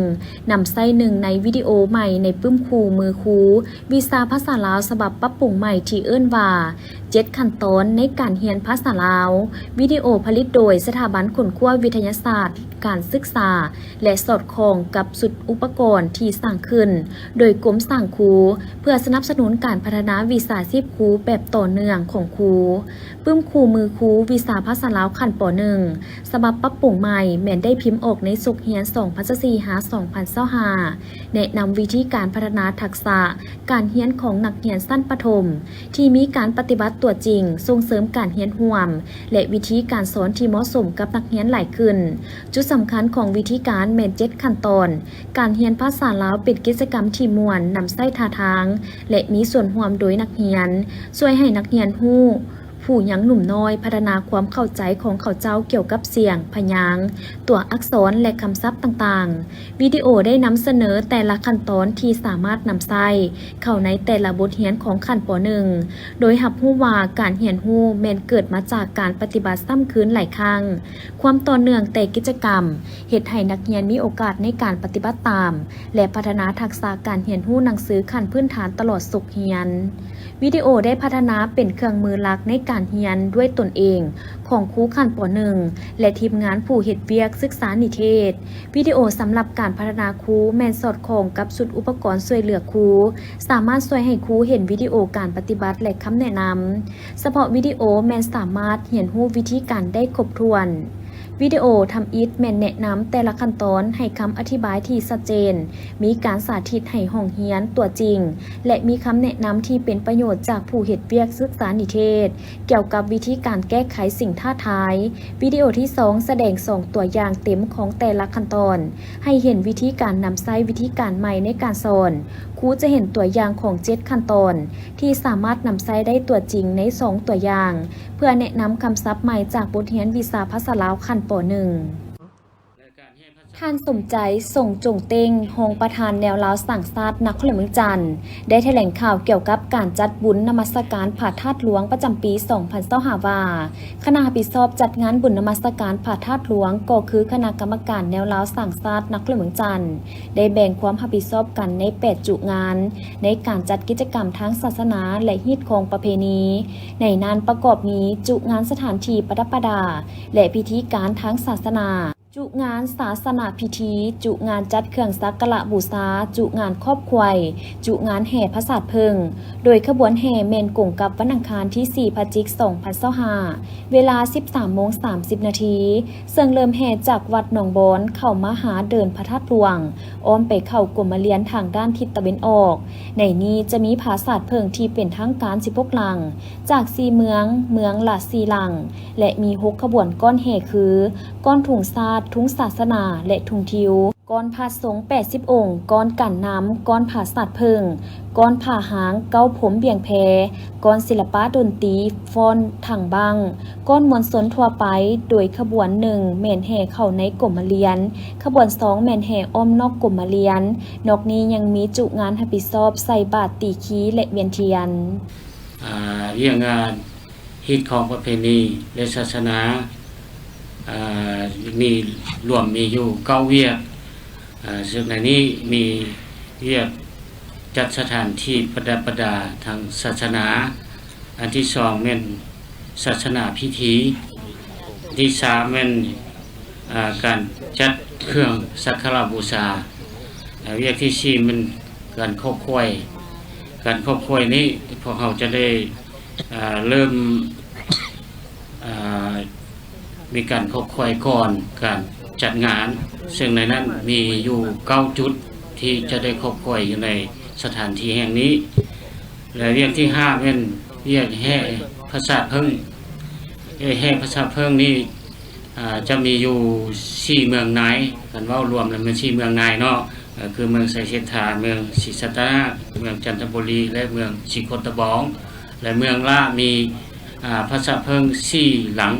ນຳໃຊ້ໜຶ່ງໃນວິດີໂອໃໝ່ໃນປຶ້ມຄູ່ມືຄູ ວິຊາພາສາລາວສະບັບປັບປຸງໃໝ່ທີ່ເອີ້ນວ່າ ເຈັດຂັ້ນຕອນໃນການຮຽນພາສາລາວ. ວິດີໂອຜະລິດໂດຍສະຖາບັນຄົ້ນຄວ້າວິທະຍາສາດການສຶກສາ ແລະ ສອດຄ່ອງກັບຊຸດອຸປະກອນທີ່ສ້າງຂຶ້ນໂດຍກົມສ້າງຄູ ເພື່ອສະໜັບສະໜູນການພັດທະນາວິຊາຊີບຄູແບບຕໍ່ເນື່ອງຂອງຄູ. ປຶ້ມຄູ່ມືຄູວິຊາພາສາລາວຂັ້ນ ປໍໜຶ່ງ ສະບັບປັບປຸງໃໝ່ ແມ່ນໄດ້ພິມອອກໃນສົກຮຽນ ສອງພັນຊາວສີ່ ຫາ ສອງພັນຊາວຫ້າ ແນະນຳວິທີການພັດທະນາທັກສະການຮຽນຂອງນັກຮຽນຊັ້ນປະຖົມ ທີ່ມີການປະຕິບັດຕົວຈິງ, ສົ່ງເສີມການຮຽນຮ່ວມ ແລະ ວິທີການສອນທີ່ເໝາະສົມກັບນັກຮຽນຫຼາຍຂຶ້ນ. ຈຸດສຳຄັນຂອງວິທີການແມ່ນເຈັດຂັ້ນຕອນ. ການຮຽນພາສາລາວເປັນກິດຈະກຳທີ່ມ່ວນ, ນຳໃຊ້ທ່າທາງ ແລະ ມີສ່ວນຮ່ວມໂດຍນັກຮຽນ, ຊ່ວຍໃຫ້ນັກຮຽນຮູ້ ຜູ້ຍັງໜຸ່ມນ້ອຍ ພັດທະນາຄວາມເຂົ້າໃຈຂອງເຂົາເຈົ້າກ່ຽວກັບສຽງ, ພະຍາງ, ຕົວອັກສອນ ແລະ ຄຳສັບຕ່າງໆ. ວິດີໂອໄດ້ນຳສະເໜີແຕ່ລະຂັ້ນຕອນທີ່ສາມາດນຳໃຊ້ເຂົ້າໃນແຕ່ລະບົດຮຽນຂອງຂັ້ນ ປໍໜຶ່ງ ໂດຍຮັບຮູ້ວ່າການຮຽນຮູ້ແມ່ນເກີດມາຈາກການປະຕິບັດຊ້ຳຄືນຫຼາຍຄັ້ງ. ຄວາມຕໍ່ເນື່ອງແຕ່ກິດຈະກຳ ເຮັດໃຫ້ນັກຮຽນມີໂອກາດໃນການປະຕິບັດຕາມ ແລະ ພັດທະນາທັກສະການຮຽນຮູ້ໜັງສືຂັ້ນພື້ນຖານຕະຫຼອດສົກຮຽນ. ວິດີໂອໄດ້ພັດທະນາເປັນເຄື່ອງມືຫຼັກໃນການຮຽນດ້ວຍຕົນເອງຂອງຄູຂັ້ນ ປໍໜຶ່ງ ແລະ ທີມງານຜູ້ເຮັດວຽກສຶກສານິເທດ. ວິດີໂອສຳລັບການພັດທະນາຄູແມ່ນສອດຄ່ອງກັບຊຸດອຸປະກອນຊ່ວຍເຫຼືອຄູ, ສາມາດຊ່ວຍໃຫ້ຄູເຫັນວິດີໂອການປະຕິບັດ ແລະ ຄຳແນະນຳ. ສະເພາະວິດີໂອແມ່ນສາມາດຮຽນຮູ້ວິທີການໄດ້ຄົບຖ້ວນ. ວິດີໂອທຳອິດແມ່ນແນະນຳແຕ່ລະຂັ້ນຕອນໃຫ້ຄຳອະທິບາຍທີ່ຊັດເຈນ, ມີການສາທິດໃຫ້ຫ້ອງຮຽນຕົວຈິງ ແລະ ມີຄຳແນະນຳທີ່ເປັນປະໂຫຍດຈາກຜູ້ເຮັດວຽກສຶກສານິເທດ ກ່ຽວກັບວິທີການແກ້ໄຂສິ່ງທ້າທາຍ. ວິດີໂອທີສອງສະແດງສອງຕົວຢ່າງເຕັມຂອງແຕ່ລະຂັ້ນຕອນ, ໃຫ້ເຫັນວິທີການນຳໃຊ້ວິທີການໃໝ່ໃນການສອນ. ຄູຈະເຫັນຕົວຢ່າງຂອງເຈັດຂັ້ນຕອນ ທີ່ສາມາດນຳໃຊ້ໄດ້ຕົວຈິງໃນສອງຕົວຢ່າງ ເພື່ອແນະນຳຄຳສັບໃໝ່ຈາກບົດຮຽນວິຊາພາສາລາວຂັ້ນ ປໍໜຶ່ງ. ທ່ານ ສົມໃຈ ສົງຈົງເຕັງ ຮອງປະທານແນວລາວສ້າງຊາດນະຄອນຫຼວງວຽງຈັນ ໄດ້ຖະແຫຼງຂ່າວກ່ຽວກັບການຈັດບຸນນະມັດສະການພະທາດຫຼວງປະຈຳປີສອງພັນຊາວຫ້າ ວ່າ ຄະນະຮັບຜິດຊອບຈັດງານບຸນນະມັດສະການພະທາດຫຼວງ ກໍຄືຄະນະກຳມະການແນວລາວສ້າງຊາດນະຄອນຫຼວງວຽງຈັນ ໄດ້ແບ່ງຄວາມຮັບຜິດຊອບກັນໃນແປດຈຸງານ ໃນການຈັດກິດຈະກຳທາງສາສະໜາ ແລະ ຮີດຄອງປະເພນີ. ໃນນັ້ນປະກອບມີ ຈຸງານສະຖານທີ່ປະດັບປະດາ ແລະ ພິທີການທາງສາສະໜາ. ຈຸງານສາສະໜາພິທີ, ຈຸງານຈັດເຄື່ອງສັກກາລະບູຊາ, ຈຸງານຂອບຂວັນ, ຈຸງານແຫ່ພະສາດເຜິ້ງ ໂດຍຂະບວນແຫ່ແມ່ນກົງກັບວັນອັງຄານທີສີ່ ພະຈິກ ສອງພັນຊາວຫ້າ ເວລາສິບສາມໂມງສາມສິບນາທີ ເຊິ່ງເລີ່ມແຫ່ຈາກວັດໜອງບອນເຂົ້າມາຫາເດີ່ນພະທາດຫຼວງ, ອ້ອມໄປເຂົ້າກົມມະລຽນທາງດ້ານທິດຕາເວັນອອກ. ໃນນີ້ຈະມີພະສາດເຜິ້ງທີ່ເປັນທາງການສິບຫົກຫຼັງ ຈາກສີ່ເມືອງ, ເມືອງລະສີ່ຫຼັງ ແລະ ມີຫົກຂະບວນກ້ອນແຫ່ຄື ກ້ອນທຸງຊາດ, ທຸງສາສະໜາ ແລະ ທຸງທິວ, ກ້ອນພະສົງແປດສິບອົງ, ກ້ອນການນຳ, ກ້ອນພະສາດເຜິ້ງ, ກ້ອນພະຫາງ, ເກົ້າພົມບຽງແພ, ກ້ອນສິລະປະດົນຕີ, ຟ້ອນຖັງບັ້ງ, ກ້ອນມວນຊົນທົ່ວໄປ. ໂດຍຂະບວນໜຶ່ງແມ່ນແຫ່ເຂົ້າໃນກົມມະລຽນ, ຂະບວນສອງແມ່ນແຫ່ອ້ອມນອກກົມມະລຽນ. ນອກນີ້ຍັງມີຈຸງານຮັບຜິດຊອບໃສ່ບາດ, ຕີຄີ ແລະ ວຽນທຽນ. ອາ ວຽກງານຮີດຄອງປະເພນີ ແລະ ສາສະໜາ ອາ ມີ ລວມມີຢູ່ເກົ້າວຽກ. ອາ ເຊິ່ງໃນນີ້ມີວຽກຈັດສະຖານທີ່ປະດັບປະດາທາງສາສະໜາ, ອັນທີສອງແມ່ນສາສະໜາພິທີ, ອັນທີສາມແມ່ນ ອາ ການຈັດເຄື່ອງສັກກາລະບູຊາ, ອາ ວຽກທີສີ່ແມ່ນການຂອບຂວັນ. ການຂອບຂວັນນີ້ພວກເຮົາຈະໄດ້ ອາ ເລີ່ມ ອາ ມີການຂອບຂວັນກ່ອນການຈັດງານ, ເຊິ່ງໃນນັ້ນມີຢູ່ເກົ້າຈຸດທີ່ຈະໄດ້ຂອບຂວັນຢູ່ໃນສະຖານທີ່ແຫ່ງນີ້. ແລະ ວຽກທີຫ້າແມ່ນວຽກແຫ່ພະສາດເຜິ້ງ. ແຫ່ພະສາດເຜິ້ງນີ້ ອາ ຈະມີຢູ່ສີ່ເມືອງນາຍ, ຄັນເວົ້າລວມແລ້ວແມ່ນສີ່ເມືອງນາຍເນາະ, ກໍຄືເມືອງໄຊເສດຖາ, ເມືອງສີສັດຕະນາກ, ເມືອງຈັນທະບູລີ ແລະ ເມືອງສີໂຄດຕະບອງ. ແລະ ເມືອງລະມີ ອາ ພະສາດເຜິ້ງສີ່ຫຼັງ,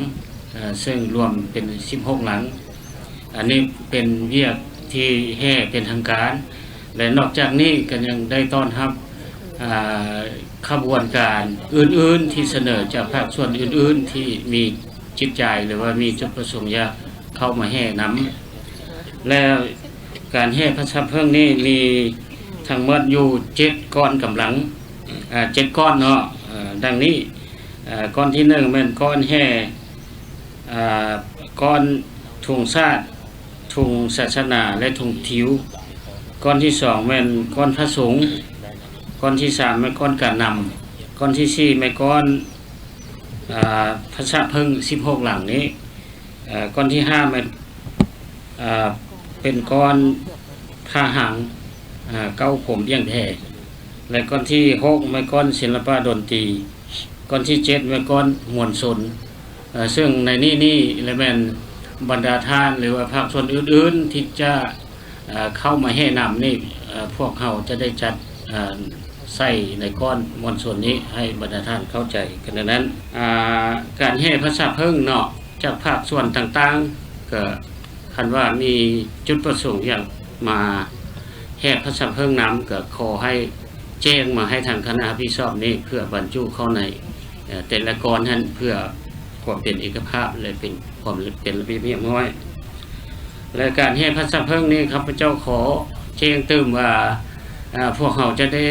ເຊິ່ງລວມເປັນສິບຫົກຫຼັງ. ອັນນີ້ເປັນວຽກທີ່ແຫ່ເປັນທາງການ ແລະ ນອກຈາກນີ້ກໍຍັງໄດ້ຕ້ອນຮັບ ອາ ຂະບວນການອື່ນໆທີ່ສະເໜີຈາກພາກສ່ວນອື່ນໆທີ່ມີຈິດໃຈ ຫຼືວ່າມີຈຸດປະສົງຢາກເຂົ້າມາແຫ່ນຳ. ແລະ ການແຫ່ພະສາດເຜິ້ງນີ້ມີທັງໝົດຢູ່ເຈັດກ້ອນກຳລັງ, ອາ ເຈັດກ້ອນເນາະ, ອາ ດັ່ງນີ້, ອາ ກ້ອນທີໜຶ່ງແມ່ນກ້ອນແຫ່ ອາ ກ້ອນທຸງຊາດ, ທຸງສາສະໜາ ແລະ ທຸງທິວ. ກ້ອນທີສອງແມ່ນກ້ອນພະສົງ, ກ້ອນທີສາມແມ່ນກ້ອນການນຳ, ກ້ອນທີສີ່ແມ່ນກ້ອນ ອາ ພະສາດເຜິ້ງສິບຫົກຫຼັງນີ້, ອາ ກ້ອນທີຫ້າແມ່ນ ອາ ເປັນກ້ອນພະຫັງ, ອາ ເກົ້າພົມບຽງແພ, ແລະ ກ້ອນທີຫົກແມ່ນກ້ອນສິລະປະດົນຕີ, ກ້ອນທີເຈັດແມ່ນກ້ອນມວນຊົນ. ເຊິ່ງໃນນີ້ນີ້ແລະແມ່ນບັນດາທ່ານ ຫຼືວ່າພາກສ່ວນອື່ນໆທີ່ຈະ ເຂົ້າມາແຫ່ນຳນີ້, ພວກເຮົາຈະໄດ້ຈັດໃສ່ໃນກ້ອນມວນຊົນນີ້ໃຫ້ບັນດາທ່ານເຂົ້າໃຈກັນນັ້ນ. ການແຫ່ພະສາດເຜິ້ງເນາະ ຈາກພາກສ່ວນຕ່າງໆ ກໍຄັນວ່າມີຈຸດປະສົງຢາກມາແຫ່ພະສາດເຜິ້ງນຳ ກໍຂໍໃຫ້ແຈ້ງມາໃຫ້ທາງຄະນະຮັບຜິດຊອບນີ້ ເພື່ອບັນຈຸເຂົ້າໃນ ເອີ ແຕ່ລະກ້ອນຫັ້ນ ເພື່ອຄວາມເປັນເອກະພາບ ແລະ ເປັນຄວາມເປັນລະບຽບຮຽບຮ້ອຍ ແລະ ການແຫ່ພະສາດເຜິ້ງນີ້ ຂ້າພະເຈົ້າຂໍແຈ້ງຕື່ມວ່າ ອາ ພວກເຮົາຈະໄດ້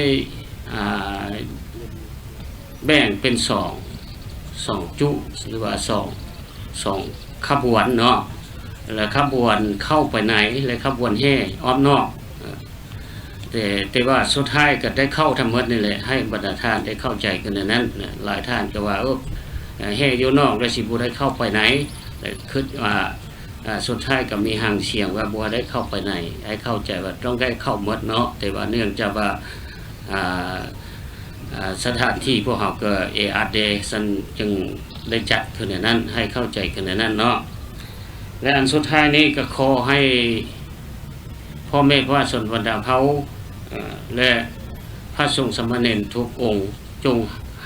ອາ ແບ່ງເປັນສອງ ສອງຈຸ ຫຼືວ່າສອງ ສອງຂະບວນເນາະ ແລະ ຂະບວນເຂົ້າໄປໃນ ແລະ ຂະບວນແຫ່ອ້ອມນອກ. ເອີ ແຕ່ ແຕ່ວ່າສຸດທ້າຍກໍໄດ້ເຂົ້າທັງໝົດນີ້ແຫຼະ ໃຫ້ບັນດາທ່ານໄດ້ເຂົ້າໃຈກັນແນວນັ້ນ. ຫຼາຍທ່ານກໍວ່າ ເອີ ແຫ່ຢູ່ນອກແລ້ວຊິບໍ່ໄດ້ເຂົ້າໄປໃນ ແຕ່ຄິດວ່າ ອາ ສຸດທ້າຍກໍມີຫາງສຽງວ່າບໍ່ໄດ້ເຂົ້າໄປໃນ ໃຫ້ເຂົ້າໃຈວ່າຕ້ອງໄດ້ເຂົ້າໝົດເນາະ. ແຕ່ວ່າເນື່ອງຈາກວ່າ ອາ ອາ ສະຖານທີ່ພວກເຮົາກໍແອອັດເດ້ ຊັ້ນຈຶ່ງໄດ້ຈັດຂຶ້ນແນວນັ້ນ ໃຫ້ເຂົ້າໃຈກັນແນວນັ້ນເນາະ. ແລະ ອັນສຸດທ້າຍນີ້ກໍຂໍໃຫ້ພໍ່ແມ່ປະຊາຊົນບັນດາເຜົ່າ ເອີ ແລະ ພະສົງສາມະເນນທຸກອົງ ຈົ່ງ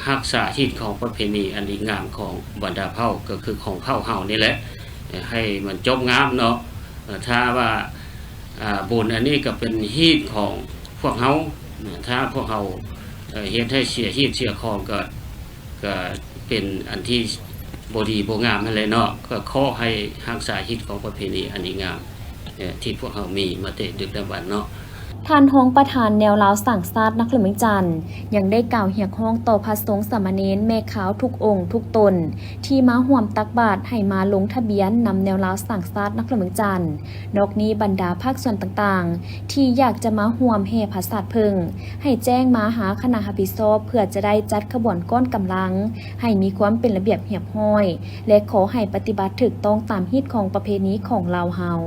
ຮັກສາຮີດຄອງປະເພນີອັນດີງາມຂອງບັນດາເຜົ່າ ກໍຄືຂອງເຜົ່າເຮົານີ້ແຫຼະ ໃຫ້ມັນຈົບງາມເນາະ. ເອີ ຖ້າວ່າ ອາ ບຸນອັນນີ້ກໍເປັນຮີດຂອງພວກເຮົາ ຖ້າພວກເຮົາ ເອີ ເຮັດໃຫ້ເສຍຮີດເສຍຄອງ ກໍ ກໍເປັນອັນທີ່ບໍ່ດີບໍ່ງາມຫັ້ນແຫຼະເນາະ. ກໍຂໍໃຫ້ຮັກສາຮີດຄອງປະເພນີອັນດີງາມ ເອີ ທີ່ພວກເຮົາມີມາແຕ່ດຶກດຳບັນເນາະ. ທ່ານຮອງປະທານແນວລາວສ້າງຊາດນະຄອນຫຼວງວຽງຈັນ ຍັງໄດ້ກ່າວຮຽກຮ້ອງຕໍ່ພະສົງສາມະເນນແມ່ຂາວທຸກອົງທຸກຕົນ ທີ່ມາຮ່ວມຕັກບາດ ໃຫ້ມາລົງທະບຽນນຳແນວລາວສ້າງຊາດນະຄອນຫຼວງວຽງຈັນ. ນອກນີ້ບັນດາພາກສ່ວນຕ່າງໆ ທີ່ຢາກຈະມາຮ່ວມແຫ່ພະສາດເຜິ້ງ ໃຫ້ແຈ້ງມາຫາຄະນະຮັບຜິດຊອບ ເພື່ອຈະໄດ້ຈັດຂະບວນກ້ອນກຳລັງ ໃຫ້ມີຄວາມເປັນລະບຽບຮຽບຮ້ອຍ ແລະ ຂໍໃຫ້ປະຕິບັດຖືກຕ້ອງຕາມຮີດຄອງປະເພນີຂອງລາວເຮົາ.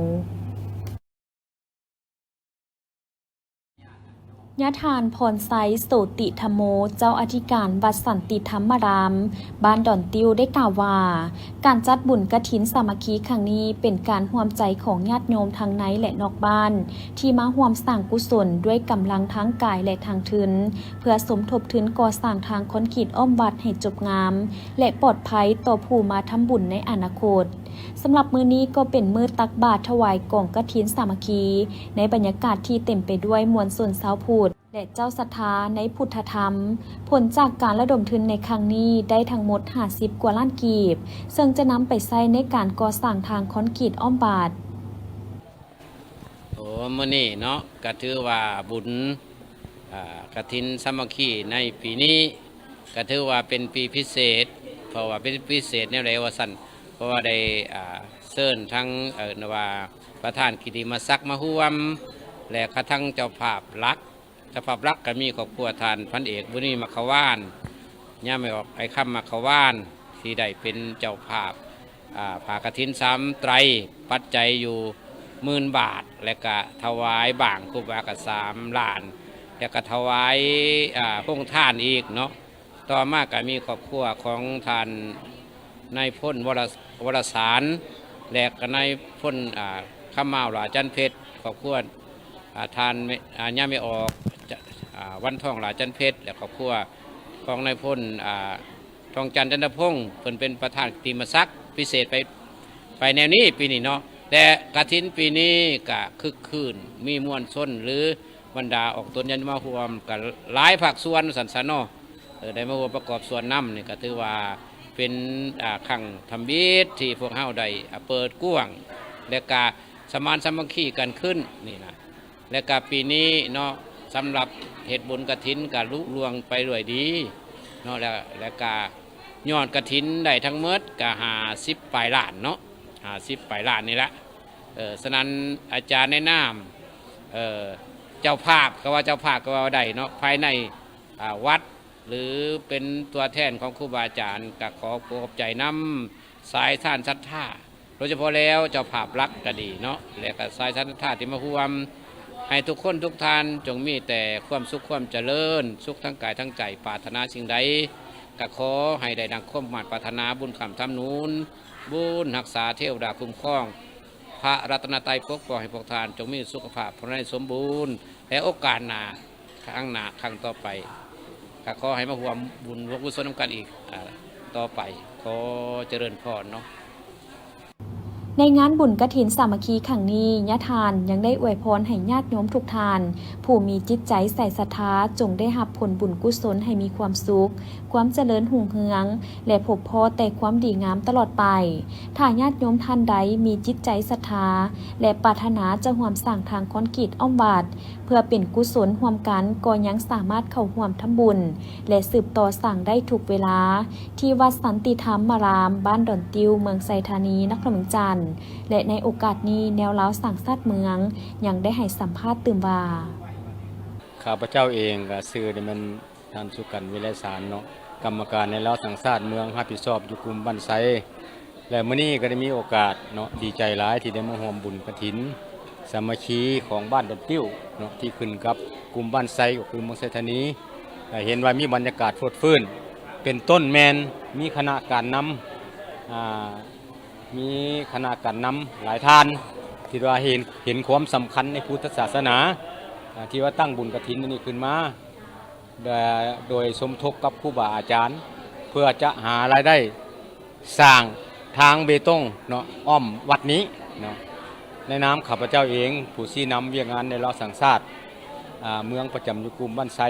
ຍາທ່ານ ພອນໄຊ ໂສຕິທຳໂມ ເຈົ້າອະທິການວັດສັນຕິທຳມາລາມ ບ້ານດອນຕິ້ວ ໄດ້ກ່າວວ່າ ການຈັດບຸນກະຖິນສາມັກຄີຄັ້ງນີ້ ເປັນການຮ່ວມໃຈຂອງຍາດໂຍມທັງໃນ ແລະ ນອກບ້ານ ທີ່ມາຮ່ວມສ້າງກຸສົນດ້ວຍກຳລັງທາງກາຍ ແລະ ທາງທຶນ ເພື່ອສົມທົບທຶນກໍ່ສ້າງທາງຄອນກຣີດອ້ອມວັດໃຫ້ຈົບງາມ ແລະ ປອດໄພຕໍ່ຜູ້ມາທຳບຸນໃນອະນາຄົດ. ສຳລັບມື້ນີ້ກໍເປັນມື້ຕັກບາດຖວາຍກອງກະຖິນສາມັກຄີ ໃນບັນຍາກາດທີ່ເຕັມໄປດ້ວຍມວນຊົນຊາວພຸດ ແລະ ເຈົ້າສັດທາໃນພຸດທະທຳ. ຜົນຈາກການລະດົມທຶນໃນຄັ້ງນີ້ໄດ້ທັງໝົດຫ້າສິບກວ່າລ້ານກີບ, ເຊິ່ງຈະນຳໄປໃຊ້ໃນການກໍ່ສ້າງທາງຄອນກຣີດອ້ອມວັດ. ໂອ້ ມື້ນີ້ເນາະ ກະຖືວ່າບຸນ ອ່າ ກະຖິນສາມັກຄີໃນປີນີ້ ກະຖືວ່າເປັນປີພິເສດ. ເພາະວ່າເປັນພິເສດແນວໃດວ່າຊັ້ນ ເພາະວ່າໄດ້ ອ່າ ເຊີນທັງ ເອີ້ນວ່າປະທານກິດຕິມະສັກມາຮ່ວມ ແລະ ກະທັງເຈົ້າພາບຫຼັກ ເຈົ້າພາບຫຼັກກະມີຄອບຄົວທ່ານພັນເອກ ບຸນມີ ມັກຂະວານ ຍາມໄດ້ອອກ ໄອ້ຄຳ ມັກຂະວານ ທີ່ໄດ້ເປັນເຈົ້າພາບ ອ່າ ຜ້າກະຖິນສາມໄຕຣ ປັດໄຈຢູ່ໝື່ນບາດ ແລະກະຖວາຍບ້າງຄູບາກະສາມລ້ານ ແລະກະຖວາຍ ອ່າ ໂຮງທານອີກເນາະ. ຕໍ່ມາກະມີຄອບຄົວຂອງທ່ານນາຍພົນ ວໍລະ ວໍລະສານ ແລະກະນາຍພົນ ອ່າ ຄຳມາວ ຫຼ້າຈັນເພັດ ຄອບຄົວ ອ່າ ທ່ານ ແມ່ ອ່າ ຍາແມ່ອອກ ຈະ ອ່າ ວັນທອງ ຫຼ້າຈັນເພັດ ແລະຄອບຄົວຂອງນາຍພົນ ອ່າ ທອງຈັນ ຈັນທະພົງ ເພິ່ນເປັນປະທານກິດຕິມະສັກພິເສດໄປ ໄປແນວນີ້ປີນີ້ເນາະ. ແລະກະຖິນປີນີ້ກະຄຶກຄື້ນ ມີມວນຊົນ ຫຼື ບັນດາອອກຕົນຍາດໂຍມມາຮ່ວມກັນຫຼາຍພາກສ່ວນວ່າຊັ້ນຊະເນາະ ເອີ ໄດ້ມາຮ່ວມປະກອບສ່ວນນຳ ນີ້ກະຖືວ່າເປັນ ອ່າ ຄັ້ງທຳອິດທີ່ພວກເຮົາໄດ້ ອ່າ ເປີດກວ້າງ ແລະກະສະມານສາມັກຄີກັນຂຶ້ນນີ້ນະ. ແລະກະປີນີ້ເນາະ ສຳລັບເຮັດບຸນກະຖິນກະລຸລ່ວງໄປດ້ວຍດີເນາະ ແລະ ແລະກະຍອດກະຖິນໄດ້ທັງໝົດກະຫ້າສິບປາຍລ້ານເນາະ ຫ້າສິບປາຍລ້ານນີ້ລະ. ເອີ ສະນັ້ນອາຈານໃນນາມ ເອີ ເຈົ້າພາບ ກະວ່າເຈົ້າພາບກະເວົ້າໄດ້ເນາະ ພາຍໃນ ອ່າ ວັດ ຫຼື ເປັນຕົວແທນຂອງຄູບາອາຈານ ກະຂໍຂອບໃຈນຳສາຍທານສັດທາ ໂດຍສະເພາະແລ້ວເຈົ້າພາບຫຼັກກະດີເນາະ ແລະກະສາຍທານສັດທາທີ່ມາຮ່ວມ ໃຫ້ທຸກຄົນທຸກທ່ານຈົ່ງມີແຕ່ຄວາມສຸກຄວາມຈະເລີນ ສຸກທັງກາຍທັງໃຈ ປາດຖະໜາສິ່ງໃດກະຂໍໃຫ້ໄດ້ດັ່ງຄວາມມາດປາດຖະໜາ ບຸນຄ້ຳທຳໜູນ ບຸນຮັກສາ ເທວດາຄຸ້ມຄອງ ພະລັດຕະນະໄຕປົກປ້ອງໃຫ້ພວກທ່ານຈົ່ງມີສຸຂະພາບພະລານາໄມສົມບູນ ແລະໂອກາດໜ້າ ຄັ້ງໜ້າຄັ້ງຕໍ່ໄປ ກະຂໍໃຫ້ມາຮ່ວມບຸນຮ່ວມກຸສົນນຳກັນອີກ ອ່າ ຕໍ່ໄປ. ຂໍຈະເລີນພອນເນາະ. ໃນງານບຸນກະຖິນສາມັກຄີຄັ້ງນີ້ ຍາທ່ານຍັງໄດ້ອວຍພອນໃຫ້ຍາດໂຍມທຸກທ່ານ ຜູ້ມີຈິດໃຈໃສ່ສັດທາ ຈົ່ງໄດ້ຮັບຜົນບຸນກຸສົນໃຫ້ມີຄວາມສຸກ ຄວາມຈະເລີນຮຸ່ງເຮືອງ ແລະ ພົບພໍ້ແຕ່ຄວາມດີງາມຕະຫຼອດໄປ. ຖ້າຍາດໂຍມທ່ານໃດມີຈິດໃຈສັດທາ ແລະ ປາດຖະໜາຈະຮ່ວມສ້າງທາງຄອນກຣີດອ້ອມວັດ ເພື່ອເປັນກຸສົນຮ່ວມກັນ ກໍຍັງສາມາດເຂົ້າຮ່ວມທຳບຸນ ແລະ ສືບຕໍ່ສ້າງໄດ້ທຸກເວລາ ທີ່ວັດສັນຕິທຳມາລາມ ບ້ານດອນຕິ້ວ ເມືອງໄຊທານີ ນະຄອນຫຼວງວຽງຈັນ ແລະ ໃນໂອກາດນີ້ ແນວລາວສ້າງຊາດເມືອງ ຍັງໄດ້ໃຫ້ສຳພາດຕື່ມວ່າ ຂ້າພະເຈົ້າເອງກະຊື່ນີ້ແມ່ນ ທ່ານສຸກັນ ວິໄລສານເນາະ ກຳມະການແນວລາວສ້າງຊາດເມືອງ ຮັບຜິດຊອບຢູ່ກຸ່ມບ້ານໄຊ ແລະ ມື້ນີ້ກະໄດ້ມີໂອກາດເນາະ ດີໃຈຫຼາຍທີ່ໄດ້ມາຮ່ວມບຸນກະຖິນສາມັກຄີຂອງບ້ານດອນຕິ້ວເນາະ ທີ່ຂຶ້ນກັບກຸ່ມບ້ານໄຊ ກໍຄືເມືອງໄຊທານີ ເຫັນວ່າມີບັນຍາກາດຟົດຟື້ນ ເປັນຕົ້ນແມ່ນມີຄະນະການນຳ ອ່າ ມີຄະນະການນຳຫຼາຍທ່ານ ທີ່ວ່າເຫັນ ເຫັນຄວາມສຳຄັນໃນພຸດທະສາສະໜາ ທີ່ວ່າຕັ້ງບຸນກະຖິນອັນນີ້ຂຶ້ນມາ ໂດຍ ໂດຍສົມທົບກັບຄູບາອາຈານ ເພື່ອຈະຫາລາຍໄດ້ສ້າງທາງເບຕົງເນາະ ອ້ອມວັດນີ້ເນາະ. ໃນນາມຂ້າພະເຈົ້າເອງ ຜູ້ຊີ້ນຳວຽກງານແນວລາວສ້າງຊາດ ອາ ເມືອງປະຈຳຢູ່ກຸ່ມບ້ານໄຊ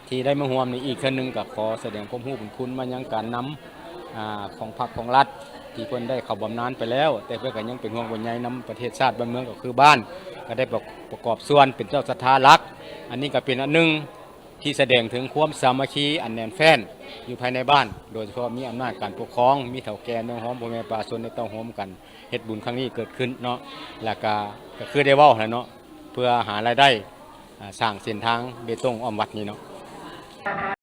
ທີ່ໄດ້ມາຮ່ວມນີ້ອີກເທື່ອໜຶ່ງ ກໍຂໍສະແດງຄວາມຮູ້ບຸນຄຸນມາຍັງການນຳ ອາ ຂອງພັກຂອງລັດ ທີ່ເພິ່ນໄດ້ເຂົ້າບຳນານໄປແລ້ວ ແຕ່ເພິ່ນກໍຍັງເປັນຫ່ວງເປັນໃຍນຳປະເທດຊາດບ້ານເມືອງ ກໍຄືບ້ານ ກໍໄດ້ປະ ປະກອບສ່ວນເປັນເຈົ້າສັດທາຫຼັກ. ອັນນີ້ກໍເປັນອັນໜຶ່ງທີ່ສະແດງເຖິງຄວາມສາມັກຄີອັນແໜ້ນແຟ້ນຢູ່ພາຍໃນບ້ານ, ໂດຍສະເພາະມີອຳນາດການປົກຄອງ, ມີເຖົ້າແກ່ເມືອງຮອງ, ພໍ່ແມ່ປະຊາຊົນໄດ້ເຕົ້າໂຮມກັນເຮັດບຸນຄັ້ງນີ້ເກີດຂຶ້ນເນາະ. ແລ້ວກໍ ກໍຄືໄດ້ເວົ້າຫັ້ນແຫຼະເນາະ, ເພື່ອຫາລາຍໄດ້ ອາ ສ້າງເສັ້ນທາງເບຕົງອ້ອມວັດນີ້ເນາະ.